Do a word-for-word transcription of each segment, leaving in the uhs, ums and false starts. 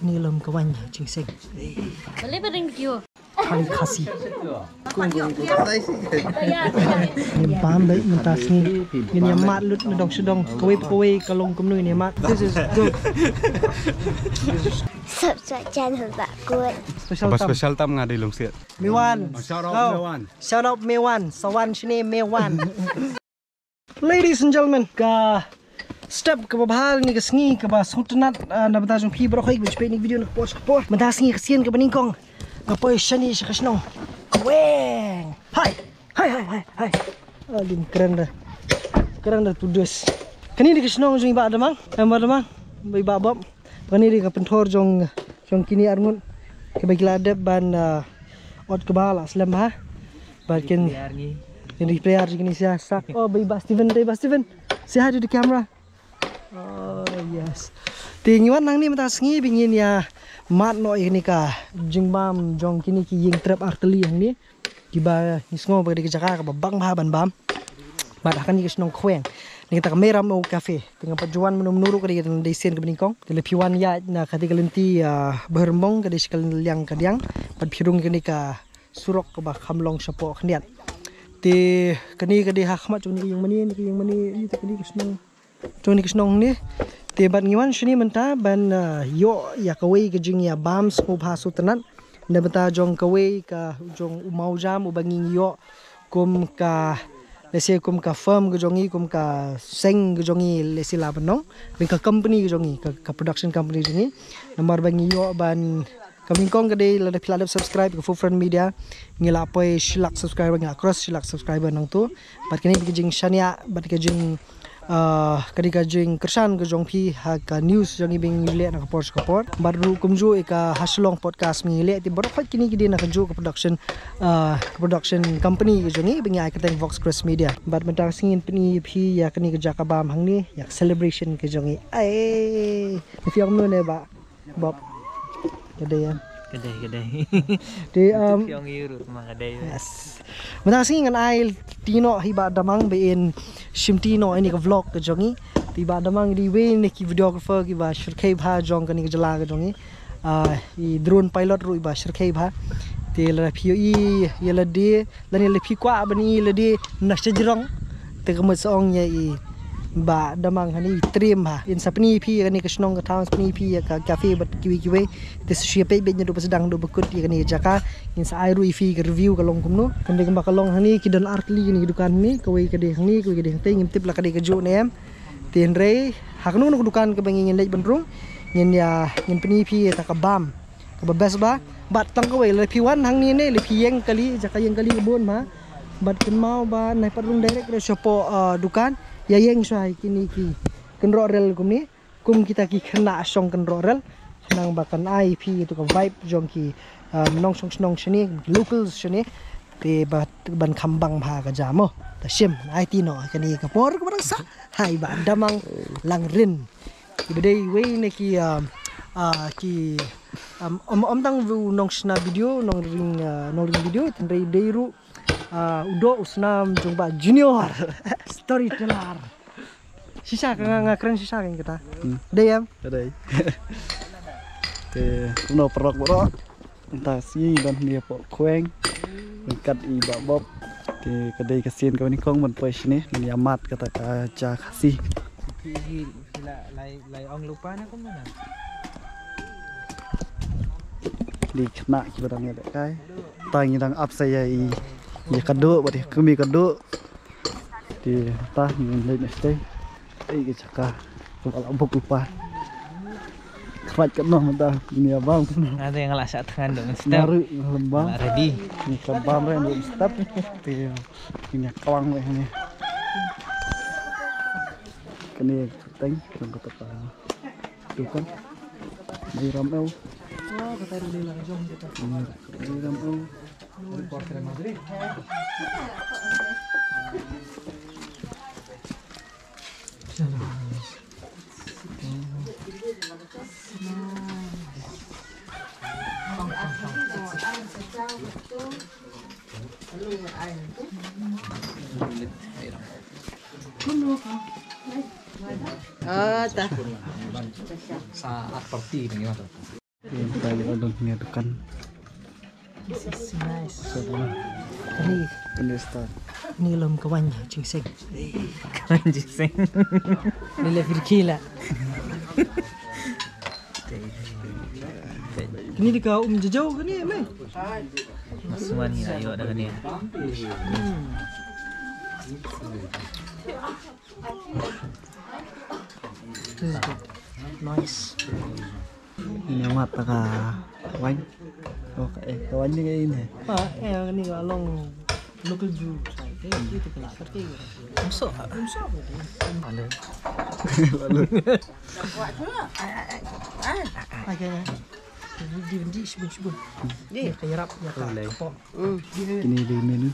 Ni lum ka wan jingseng. Boleh bering video. Kali Khasi. Ni bam beit mynta sngi. Ngin ïa mad lut na dong sha dong. Kawei pa kawei ka long kumno ngin ïa mad. This is good. Subscribe channel Bah Kut. Special tam. Special tam nga dei lungsiat. Mewan. Shout out Mewan. Shout out Mewan. Sawan shane Mewan. Ladies and gentlemen, ka step kaba bha ni ka sngi kaba sngewtynnat, ah, na bynta jong phi baroh hi ba peit ni video na ka por sha ka por. Mynta sngi ka sien kaba nyngkong. Nga poi shane sha ka shnong Kweng. Hai. Hai, hai, hai, hai. Alim kren da. Kren da tudes. Kane dei ka shnong jong i Bah Damang. Em Bah Damang. Bah i Bah Bob. Kane dei ka pynthor jong, jong kine arngut. Kaba ki la dep ban, ah, ot kaba la slem bha. Bad kin, kin ri player jong kine sia sak. Oh, Bah i Bah Steven, Bah i Bah Steven. Say hi to the camera. Oh, yes. Te ngi wan hangne mynta sngi ba ngin ïa mad noh ïa kane ka jingbam jong kine ki ïing trep artylli hangne. Kiba ngi sngew ba ka dei ka jaka kaba bang bha ban bam. Bad ha kane ka shnong Kweng. Ni kata ka Meram Cafe. Te nga pat ju wan mynno mynno ruh ka dei ka dei sien kaba nyngkong. Te lada phi wan ïaid na kata ka lynti, ah, Bhoirymbong ka dei sha ka liang ka diang. Bad phi rung ïa kane ka surok kaba kham long shapoh khyndiat. Te kane ka dei ha khmat jong kane ka ïing mane, kane ka ïing mane, ïa te kane ka shnong. Jong kane ka shnong hangne. Te bad ngi wan shane mynta ban, ah, ïoh ïa kawei ka jingïabam sngewbha sngewtynnat. Na bynta jong kawei ka jong u mawjam uba ngi ïoh kum ka, let's say, kum ka firm ka jong ngi, kum ka seng ka jong ngi, let's say, la ban ong. Ban ka company ka jong ngi, ka, ka production company jong ngi. Namar ba ngi ïoh ban Ka nyngkong ka dei lada phi la dep subscribe ka Food Friend Media, ngi la poi shi lak subscriber, ngi la cross shi lak subscriber nangtu. Bad kane ka jingshaniah bad ka jing, ah, ka dei ka jingkyrshan ka jong phi ha ka news jong ngi ba ngi leh na ka por sha ka por. Bad ruh kumjuh ïa ka Hashlong podcast ba ngi leh, te baroh kine ki dei na kajuh ka production, ah, ka production company ka jong ngi ba ngi ai kyrteng Vox Crest Media. Bad mynta ka sngi ngin pyni ïa phi ïa kane ka jaka bam hangne, ïa ka celebration ka jong ngi. Ai, phi ong kumno ne Bah Bob. Ka dei em. Ka dei, ka dei. Te, um, phi ong ïa u ruh ma ka dei. Yes. Mynta ka sngi ngan ai ti noh ha i Bah Damang ba in shim ti noh ïa kane ka vlog ka jong ngi. Te i Bah Damang i dei iwei na ki videographer kiba shyrkhei bha jong kane ka jylla ka jong ngi. Ah, i drone pilot ruh iba shyrkhei bha. Te lada phi ïohi ïa lade lane lada phi kwah ban ïohi lade na shajrong, te ka mut sa ong ïa i Bah Damang hangne i triem bha. In sa pyni ïa phi ïa kane ka shnong ka thaw, sa pyni ïa phi ïa ka cafe bad kiwei kiwei. Te sa shu ïa peit beit naduh ba sdang haduh ba kut ïa kane ka jaka. In sa ai ruh ïa phi ka review ka long kumno. Kane kumba ka long hangne ki don artylli kine ki dukan hangne, kawei ka dei hangne, kawei ka dei hangtei, ngim tip la ka dei kajuh ne em. Te hynrei ha kano kano ka dukan kaba ngi ngin leit ban rung, ngin ïa, ngin pyni ïa phi ïa kata ka bam kaba best bha. Bad tang kawei, lada phi wan hangne ne, lada phi ïeng kali, jaka ïeng kali ka bun bha. Bad kynmaw ba nai pat rung direct ruh shapoh, ah, dukan, ïa ïeng shuwa ha kine ki kynroh rel kumne, kum kita ki khynnah shong kynroh rel, khnang ba kan ai ïa phi ïa tu ka vibe jong ki, ah, nongshong shnong shane, ki locals shane. Te ba ban kham bang bha ka jam mo. Ta shim, ai ti noh kane ka por kaba dang sah. Hai Bah Damang Langrin. Iba dei iwei na ki, ah, ah, ki, um, ym, ym tang u nongshna video, nongring, ah, nongring video, hynrei dei ruh, ah, u doh u snam jong Bah Junior. Storyteller. Shisha ka nga, nga kren shisha ka kata. Hmm. Dei em? Dei. Te kumno paralok baroh. Mynta sngi ngi don hangne hapoh Kweng ryngkat i Bah Bob. Te ka dei ka sien kaba nyngkong ban poi shane ban ïa mad kata ka ja Khasi. Phi hi, phi la, lai, lai ong lypa na kumno na? Dei khynnah kiba dang ïalehkai. Tang ngi dang ap sa ïa i, ïa ka doh bad ïa ka kmie ka doh. Te ta ngin leit na shatei. Ei ka jaka kaba la buk lypa. Khraj katno mynta ngin ïa bam. Nga te nga la shah thngan dong step. Nga ruh nga lem bam. Nga ready. Ngi khlem bam re dong step. Te ngin ïa kawang re hangne. Kane ka teng jong kata ka dukan. Mai ram eu. Mai ram eu. Ah, ta. Sa at parti ni. Ïa ka ïa don ïa dukan. This is nice. Kani, kani start. Kani lum ka waiñ jingseng. Ka waiñ jingseng. Ni le firkila. Kani di ka um jajau kani, mei. Masman ni ayo da kani. This is good. Nice. Ini mat ka waiñ. Oh, eh, ka waiñ ni ka ini. Ah, eh, ni ka long local brew. Eh, itu kena kerti. Masuk. Masuk. Ada. Lalu. Okey. Di di di shibun shibun. Di ka yarap ya ka. Kini di menu.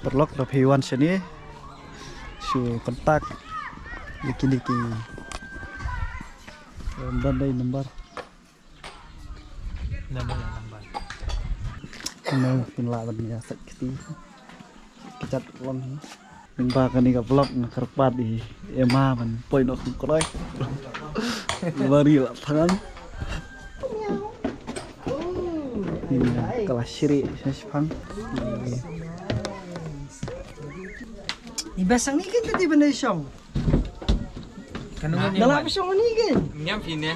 Paralok, lada phi wan shane shu contact ïa kine ki, em, don dei number. Number, number. Number phin lah ban ïa sait kti. Ki chat long. Lyngba kane ka vlog nga kyrpad ïa i Emma ban poi noh kum kloi. Bari la thngan. Ïa ka la shiri sha shipang. Ni ba sang ni kan tadi benda shong. Kan ngan dalam shong ni kan. Nyam sini.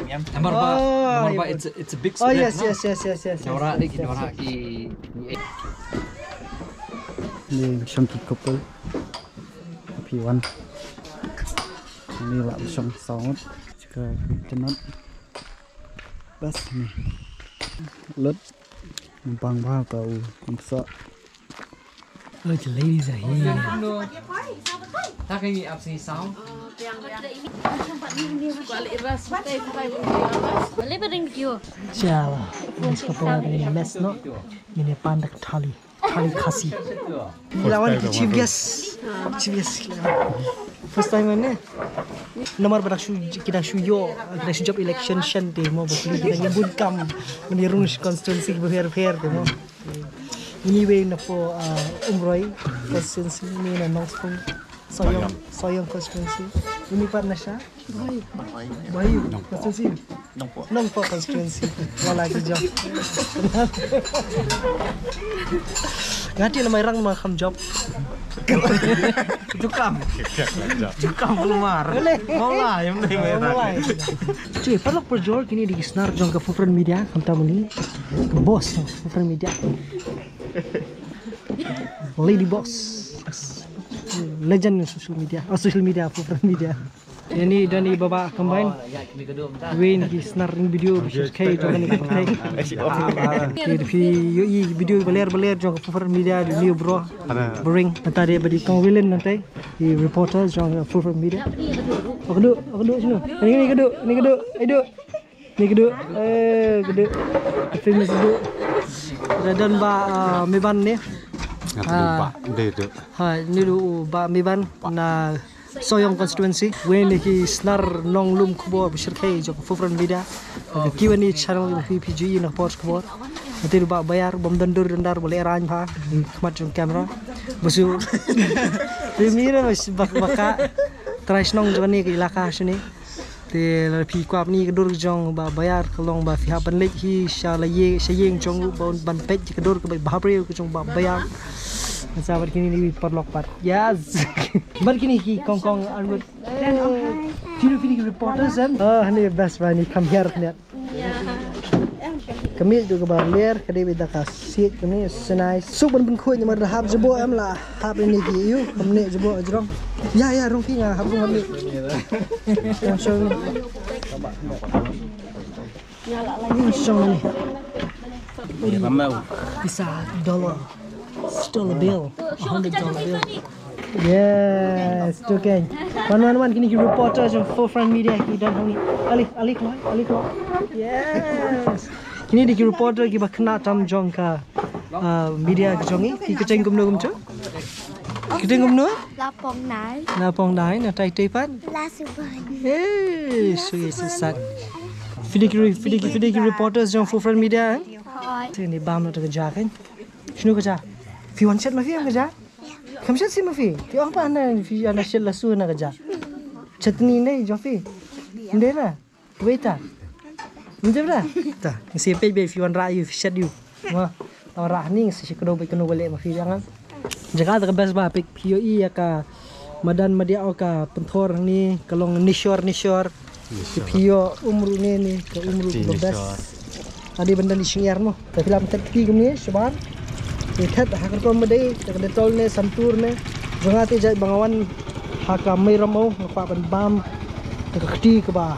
Nyam. Namar ba, oh, namar ba, iya, it's a, it's a big, oh, step, yes, no? Yes, yes, yes, yes, yes, yes, yes. Nora ni, nora ki. Ni shong ki couple. Happy one. Ni la shong song. Chika tenat. Bas ni. Lut. Bang ba ka u kumsa. Oh, the ladies are here. Boleh berdiri dulu. Chalo, ini seperti ini mess, no? Ini pandek thali, thali Khasi. Lawan ki chief guest. Chief guest. First time ne? Namar ba da shu, ki da shu ïoh, ki da shu jop election shen te mo, ba ki da ngi bun kam. Ini rung constituency ba pher pher te mo. Ini wei na pdeng, uh, Umroi constituency, ini na Nongspung, Sohiong, Sohiong constituency. Ini pat na sha? Bayu constituency. Nongpoh constituency. Wala ki jop. Ngati na Mairang ma kham jop. Jukam. Jukam lumar. Boleh. Mawlai, em dei Mairang. Mawlai. Cuy, paralok parajor, kini dei ki snar jong ka Fulfront Media, khamtam uni. Boss, Fulfront Media. Lady Boss. Legend in social media. Oh, social media, Fulfront Media. Ïa ni don i Baba Combine. Win ki snar ring video ba shu kai jong kane ka pyrthei. Ki da phi ïohi video ba ler ba ler jong ka Fulfront Media, da ni bro. Ba ring. Nangta dei ba dei Kong Wilin nangta. I reporter jong ka Fulfront Media. Ka duk, ka duk sini. Ni, ni ka duk, ni ka duk. Ai duk. Ni ka duk, eh, ka duk. Famous duk. Ka don Bah, ah, Miban ni. Nga tu, ah, Bah, dei tu. Ha, ni dei u Bah Miban na Sohiong constituency. Wei na ki snar nonglum khubor ba shyrkhei jong ka Fulfront Media. Ka Q and A channel jong P P G na ka por khubor. Nangta dei u Bah Bayar, bym don dur don dar ba leh rain bha. Khmat jong camera. Ba shu. Te mira ba, ba, ba ka trai shnong jong kane ka ilaka shane. Te lada phi kwah ban ïohi ka dur jong Bah Bayar ka long ba phi hap ban leit hi sha la ïing, sha ïing jong u ban, ban peit ka dur kaba bhabriew ka jong Bah Bayar. Ngan sa bad kine ni paralok pat. Yes. Bad kine ki kong kong arngut. Kine kine ki reporters em. Oh, ni best ba ni kham hiar khniat. Ka miej ruh kaba ler, ka dei beit da ka siej ka miej, so nice. Suk ban pynkhuid namar da hap jaboh em la hap ïa ni ki ïu, kam neh jaboh jrong. Ïa, ïa, rung phi nga hap rung ha miej. Ïa, shong ni. Ïa, shong ni. Pisa dollar. Dollar bill. A hundred dollar bill. Yes, tu kan. Wan, wan, wan, kine ki reporter jong Fulfront Media ki don hangne. Ali, ali kloi, ali kloi. Yes. Kine dei ki reporter kiba khynnah tam jong ka, uh, media ka jong ngi. Ki kyrteng kumno kumto? Kyrteng kumno? La Pong Nai. La Pong Nai, na tai tai pat? La Subhan. Hey, sui sat. Phi dei ki, phi dei ki, phi dei ki reporters jong Fulfront Media, eh? Hooid. Te ni bam na ta ka ja kan. Shano ka ja? Phi wan shet ma phi ïa ka ja? Kham shet sih ma phi. Phi ong pat hana phi ïa na shet la su na ka ja. Chutney ne, Jofi? Ndera. Wait ta. Ndera. Ta, ngasi pej be if you want ra you shed you. Ma, ta ra ni ngasi shi kado be kano bale ma fi jangan. Jaga ta ka best ba pik pio i ya ka madan madia o ka penthor ni ka long nishor nishor. Pio umru ne ni ka umru ka best. Adi benda ni shingyar mo. Ta filam tet kti kumne shabar. Ni tet ha ka rukom ba dei, ta ka detol ne, santur ne. Jong nga te jait ba nga wan ha ka mei ramo, nga kwah ban bam ta ka kti kaba,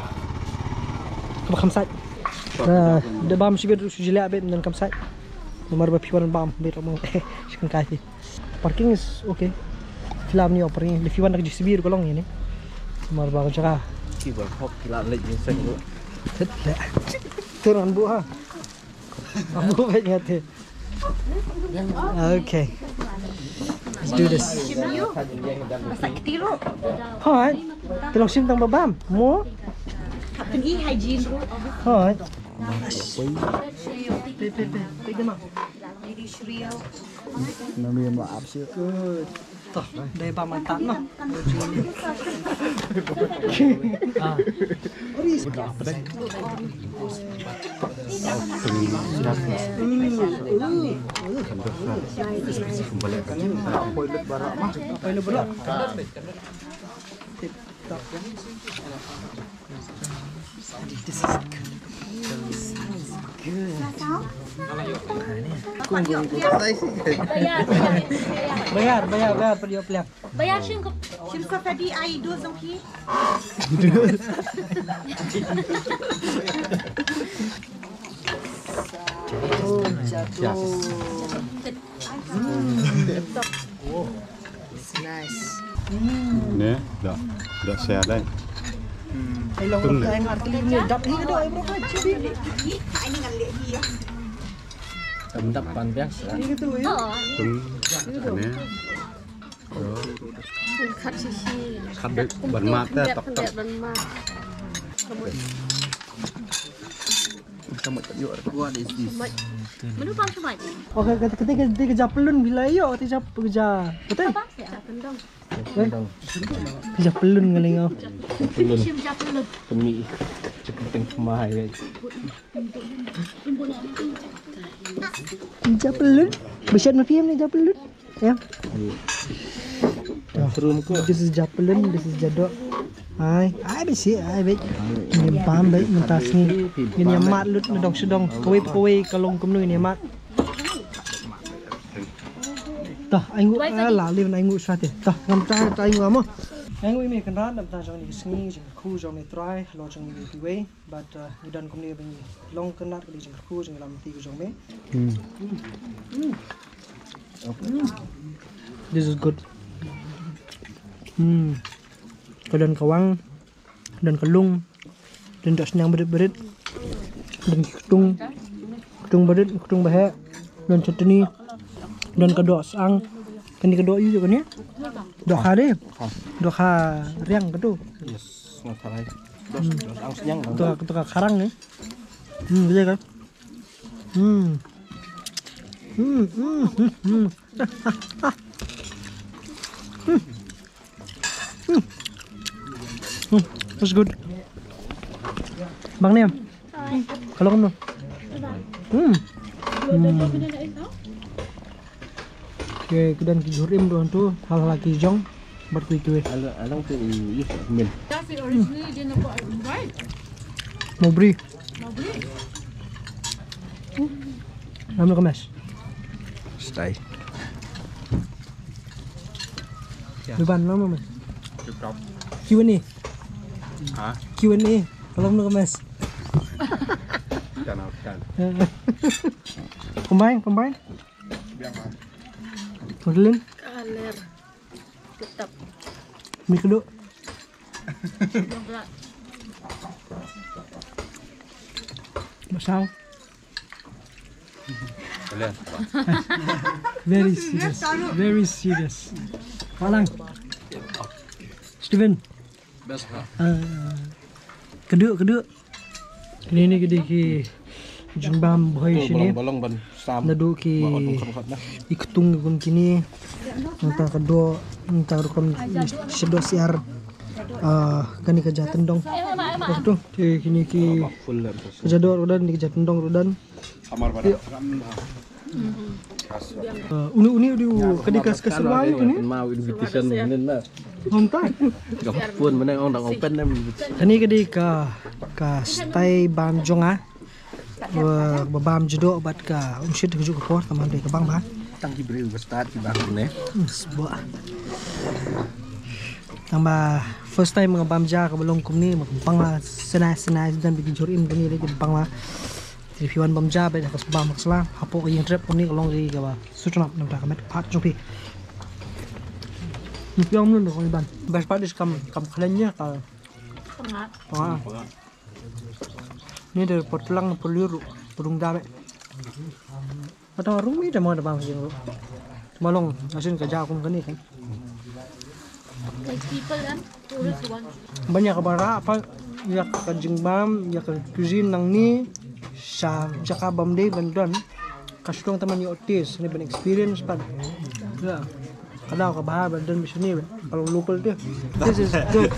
kaba kham sait. Da bam shibit ruh shu jylliew beit, ym don kam sait. Namar ba phi wan bam mei ramo. Shi kan kai phi. Parking is okay. Filam ni parking. Phi wan da ka J C B ruh ka long ïa ni. Namar ba ka jaka. Ki ba hok ki la leit jingsen ruh. Tet le. Turun bu ha. Abu bad ngate. Okay. Let's do this. Hoi. Te long shim tang ba bam. Mo. Hoi. Pe, pe, pe. Pe, de ma. Good. Toh, dei ba man tat noh. Ah. This is good. This is good. Bayar, bayar, bayar, peliu peliang. Bayar shim ko, shim ko tadi ai dos dong ki. Oh, jatuh. It's nice. Ne, dah, dah siap dai. Ai long ka ai ngar kali ni dap ni ka dap ai bro ka jadi. Dap pan biasa. Ini gitu ya. Tung, ne. Khat sisi. Khat ban mat ta tok tok. Ban mat. What is this? Menu bang semai. Okay, kata kata kata kata japelun bila yo, kata jap kerja. Kata. Apa sih? Ah, kendang. Kerja pelun kali ngau. Pelun. Shim japelun. Kemi. Cukup teng kemai. Kerja pelun. Bersyarat mafia ni japelun. Ya. Mushroom ko. This is japelun, this is jadok. Ai, ai bisi, ai bik. Ni pam bik mentas ni. Ni yang mat lut na dong sedong. Kawei kawei kalong kumnu ni mat. Tah, ai ngu ala lim ai ngu swati. Tah, ngam tah ai ngu amo. Ai ngu imi kan ran tah jong ni sngi jong khu jong ni trai lo jong ni wei. But uh, ngi don kumne ba ngi long kynad ka dei jingkyrkhu jong ngi lam ti ka jong me. Hmm. Hmm. Hmm. This is good. Hmm. Ka don ka wang, don ka lung, don ka sniang berit-berit, don ki ktung, ktung berit, ktung baheh, don chutney, don ka doh sang, kane ka doh yu kane, doh kha de, doh kha riang ka tu. Yes. Nga tharai. Dos, dos ang sniang. Tu ka, tu ka kharang ni. Hmm, boleh kan? Hmm. Hmm, hmm, hmm, hmm. Hmm. Hmm. Hmm. That's good. Bang Niam. Kalau kamu. Hmm. Hmm. Ke kedan ki jurim tu tu hal hal ki jong bat kui kui. Alang alang tu yus min. That's the originally didn't look right. Mowbray. Mowbray. Ram lo kemas. Stay. Luban lo mas. Q and A. Ha? Q and A. Kalau lo kemas. Kan kan. Combine, combine. Madeline. Kaler. Tetap. Mi keduk. Masau. Boleh. Very serious. Very serious. Palang. Steven. Best ha. Ah, keduk, keduk. Kine ne ki dei ki jingbam bhoi shine. Balong, balong ban sam. Naduh ki, ba ot khot khot na. I ktung kum kine. Nangta ka doh, nangta ka rukom shadoh siar. Ah, kane ka ja tyndong. Waktu te kine ki ka ja doh ruh don, kine ki ja tyndong ruh don. Ah, uni uni uni u ka dei ka ka survive uni. Mau invitation ni na. Honta. Ka phone mana ong dang open na. Kane ka dei ka ka stay bam jong nga. Ba, ba bam ja doh bad ka um shit ka juk ka por tang ba dei ka bang ba. Tang ki briew ba start ki bang ne. Hmm, sbok. Tang ba first time nga bam ja ka ba long kumne, ma bang la sena sena dan bi ki jur in kumne le ki bang la. Te phi wan bam ja ba ka bam ka sla hapoh ka ïing trep kumne ka long ri ka ba sutnap nam ta ka met pat jong phi. Ni pyong nun ko ban. Best part is kam kam khlaiñ ïa ka. Tengah. Tengah. Ni dari Portlang, Porliru, Pudung Dame. Atau rumi dah mau dah bang jing ru. Malong asin ka ja kum kani kan. Like people kan, tourist one. Banyak ka bara apa ya ka jingbam, ya ka cuisine nang ni sa jaka bam dei ban don. Ka sdang taman ïoh taste ni ban experience pat. Ya. Ka daw ka bha ba don bishni ba ka long local te. This is good.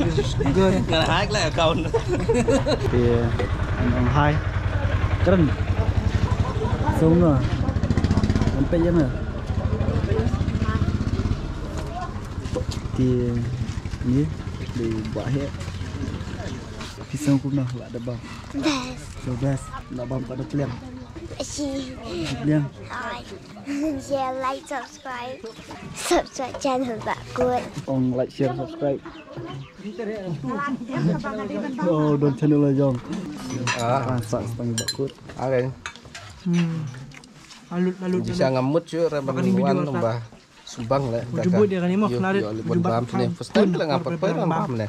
This is good. Nga hack la account. Te ong hai. Kren. Song na. Sampai ya na. Te ni di buah he. Pisang kumno la da bam. Best. The best. La bam ka da pliang. Si. Pliang. Hai. Share, like, subscribe. Subscribe channel Bah Kut. Ong like, share, subscribe. Oh, don channel la jong. Ah, sa stang Bah Kut. Are. Hmm. Alut alut. Bisa ngamut ju ra ban wan ba. Subang le. Jubut dia kan ni mah kena rit. Jubut bam sini. First time la ngapa pernah bam le.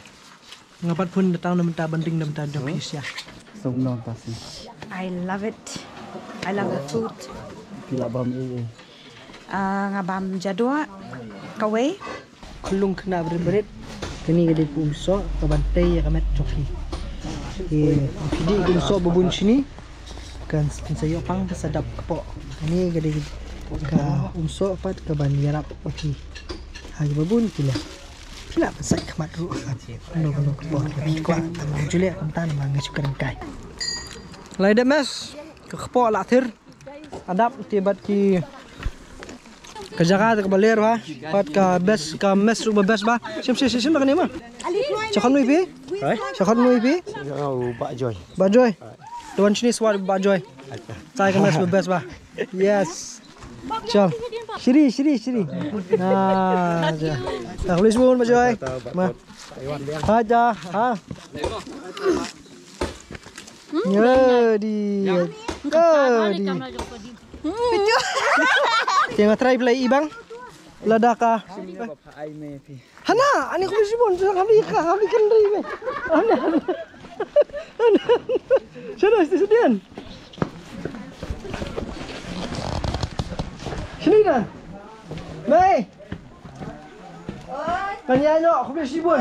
Nga pat phone datang na mynta ban ring na mynta da phi sha. Song nong pasi. I love it. I love the food. Phi la bam ei ei? Ah, nga bam ja doh kawei. Khlung khynnah brit brit. Kane ka dei ka umsoh ka ban tei ïa ka met jong phi. Ki dei ka umsoh ba bun shini. Kan sa ïoh pang ka sa dap kpoh. Kane ka dei ka umsoh pat ka ban ïarap ïa phi. Ha kiba bun ki la. Phi lah ban sait khmat ruh. Kano kano ka por ka phi kwah tang ba ju leh kumta namar nga shu kren kai. Lai da mess ka kpoh la thir. Adap te bad ki ka jaka te ka ba ler ba bad ka best ka mess ruh ba best ba. Sim sim sim sim ba kane ma. Shakhmat nui phi? Shakhmat nui phi? Oh, Bah Joy. Bah Joy. Tuan sini swar Bah Joy. Sai ka mess ba best ba. Yes. Chal. Shiri, shiri, shiri. Ah, ja. Ah, please bun, Bah Joy. Ma. Ha, ja. Ha. Ya, di. Ya, di. Tengah try play ibang. Ladaka. Hana, ani khublei shibun, khublei ka, khublei kan ri me. Hana, hana. Shana, shana, shana. Shini na. Mai. Kan ya no, khublei shibun.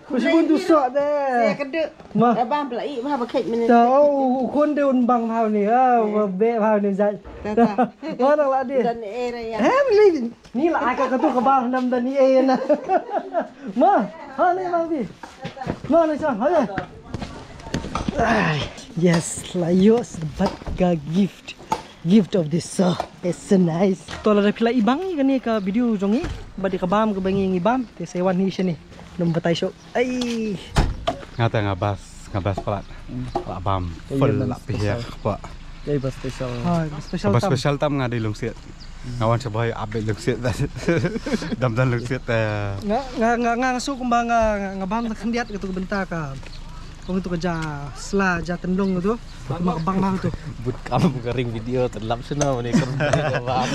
Khublei shibun tu sok de. Saya kedek. Ma. Abang pelai bah bakit mana. Ta, oh, u khun de un bang bha ni. Ah, be bha ni jai. Ta, ta. Mana lah dia. Dan era ya. Eh, beli. Ni la ai ka katu ka bam nam da ni ei na. Ma, ha ni ma bi. Ma ni sa, ha ni. Ai, yes, la ïoh sa bad ka gift. Gift of the song. It's so nice. To la da phi la i bang ïa kane ka video jong ngi. Bad ïa ka bam ka ba ngi ngi bam. Te sa wan hi shane. Num batai shuh. Ai. Nga te nga bas, nga bas palat. Hmm. La bam. Full la pia kpa. Ka ba special. Ha, special tam. Special tam nga dei lungsiat. Nga wan sha bhoi abe lungsiat. Dam dan lungsiat. Nga nga nga nga suk kumba nga nga bam khyndiat katu ka bynta ka. Kong tu ka ja sla ja tendong tu. Kumba ka bang bang tu. But kam ka ring video terlap sena ni ka bam.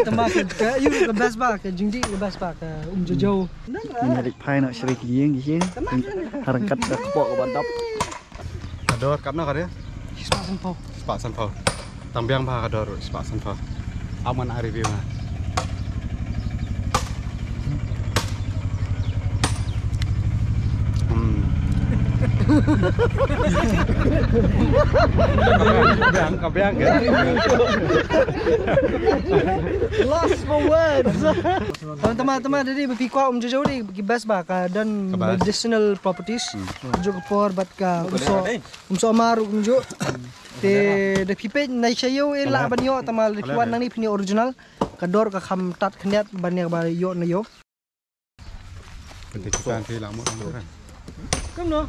Tema ka yu ka bas ba ka jingdi ka bas ba ka um jojo. Ini rik pai nak seri kiying kiying. Harangkat dah kepok ke bandap. Ka dor katno ka dei? Spah sanphew. Spah sanphew. Tang biang bha ka dor spah sanphew. Am ngan review nga. Hmm. Lost for words. Tama tama, dei ba phi kwah um jojo dei ki best ba ka don medicinal properties. Ju ka por bad ka um so um so mar um ju. Te da phi peit na sha ïew e lah ban ïoh, tama da phi wan nangne phin ïoh original. Ka dor ka kham tad khyndiat ban ïa ba ïoh na ïew. Kumno?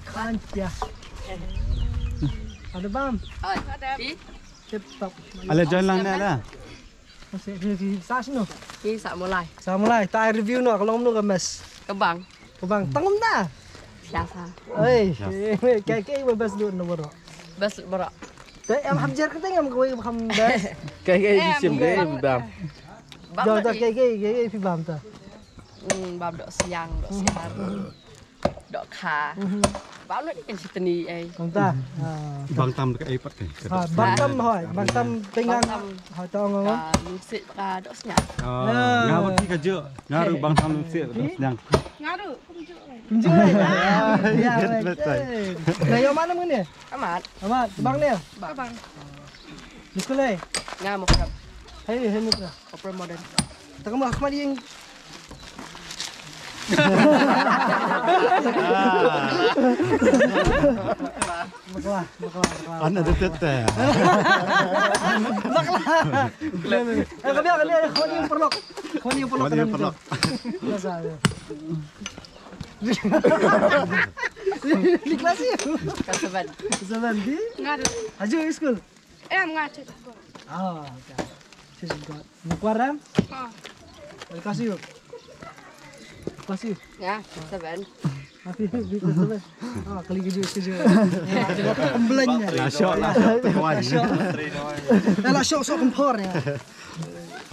Khan kya? Ada bam. Tip top. Ale join lang ne ale. Masih di sa sino? Hi sa Molai. Sa Molai. Ta review no ka long no ka mes. Ka bang. Ka bang tang um da. Biasa. Oi. Kai kai ba best lut no bro. Best lut bro. Te em hap jer ka teng em ka wei ba kham best. Kai kai di sim kai bam. Bam. Kai kai kai kai phi bam ta. Hmm, bam dok siang, dok siang. Dok kha. Bam dok ni kan sitni ai. Kumta. Bang tam ka ai pat kan. Ha, bang tam hoi, bang tam tengang. Bang tam. Hoi tong ngong. Ka musik ka dok siang. Nga wat ka je. Nga ru bang tam musik dok siang. Nga ru. Enjoy. Ya, ya. Na yo mana mene? Amat. Amat, bang ne? Bang. Ni sekolah eh? Nga mo kram. Hei, hei mo kram. Opera modern. Tengah mo khmat yang. Maklah, maklah, maklah. Ana de tete. Maklah. Eh, kami akan dia khmat yang perlok. Khmat yang perlok. Khmat yang perlok. Biasa ya. Di kelas ya? Kelas seven. Seven di? Nga ru. Aju school. Em nga chet. Ah, okay. Chet got. Ni kuaram? Ha. Kelas you. Kelas you. Ya, seven. Happy, happy kelas seven. Ah, kali keju keju. Kembelanya. Lah syok, lah syok, tuan. Lah syok sok kempor ya.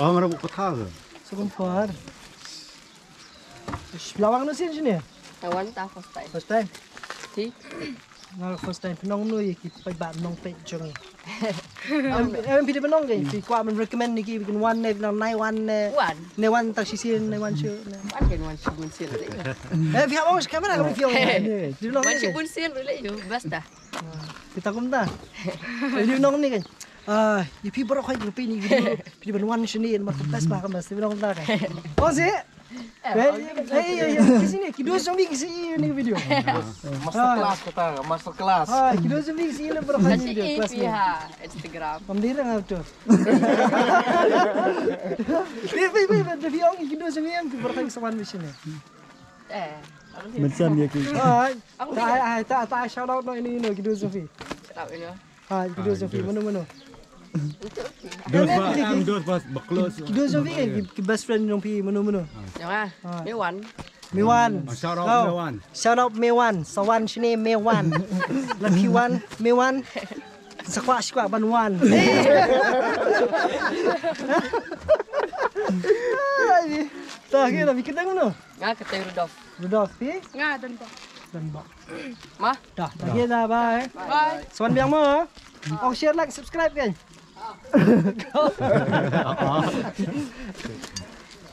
Oh, ngarap kota ke? Sok kempor. Lawang no sin sini. Tawan ta first time. First time. Ti. Nga first time pynong no ye ki peit ba nong peit jong. Em em phi de pynong ke phi kwah men recommend ni ki phi kin wan ne phi nong nai wan ne. Wan. Ne wan ta shi sin ne wan shu ne. Wan ken wan shu gun sin. Eh phi ha ong kamera ka phi ong. Di nong. Wan shu gun sin rule yo basta. Kita kum ta. Di nong ni kan. Ah, ye phi baroh khoi phi ni video. Phi ban wan shini mar ka best ba ka best phi long ta ka. Oh si. Hey, hey, hey, hey, kisi ni kido zombie kisi ni video. Master class kata, master class. Ah, kido zombie kisi ni baroh khoi ni video class ni. Ha Instagram. Pam dira ngau tu. Phi phi phi phi ong kido zombie yang phi baroh khoi sawan shini. Eh. Mensan dia ki. Ah, ta ta ta shout out no ini no kido zombie. Shout out ini. Ha, kido zombie mano mano. Dos ba, em dos ba, ba close. Kido zombie kan ki best friend nong phi mano mano. Yang ah, Mewan. Mewan. Shout out Mewan. Shout out Mewan. Sawan shini Mewan. Lucky one, Mewan. Sakwa sakwa ban wan. Ta ki ta ki kedeng mano. Nga keteng Rudolf. Rudolf phi? Nga Denbok. Denbok. Ma? Dah, dah kita bye. Bye. Swan biang mo. Oh share like subscribe kan.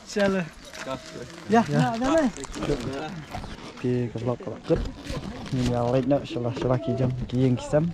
Chalo. Ya, ya, ya. Ki ka vlog ka kut. Ni ya like na shala shala ki jam ki yeng ki sem.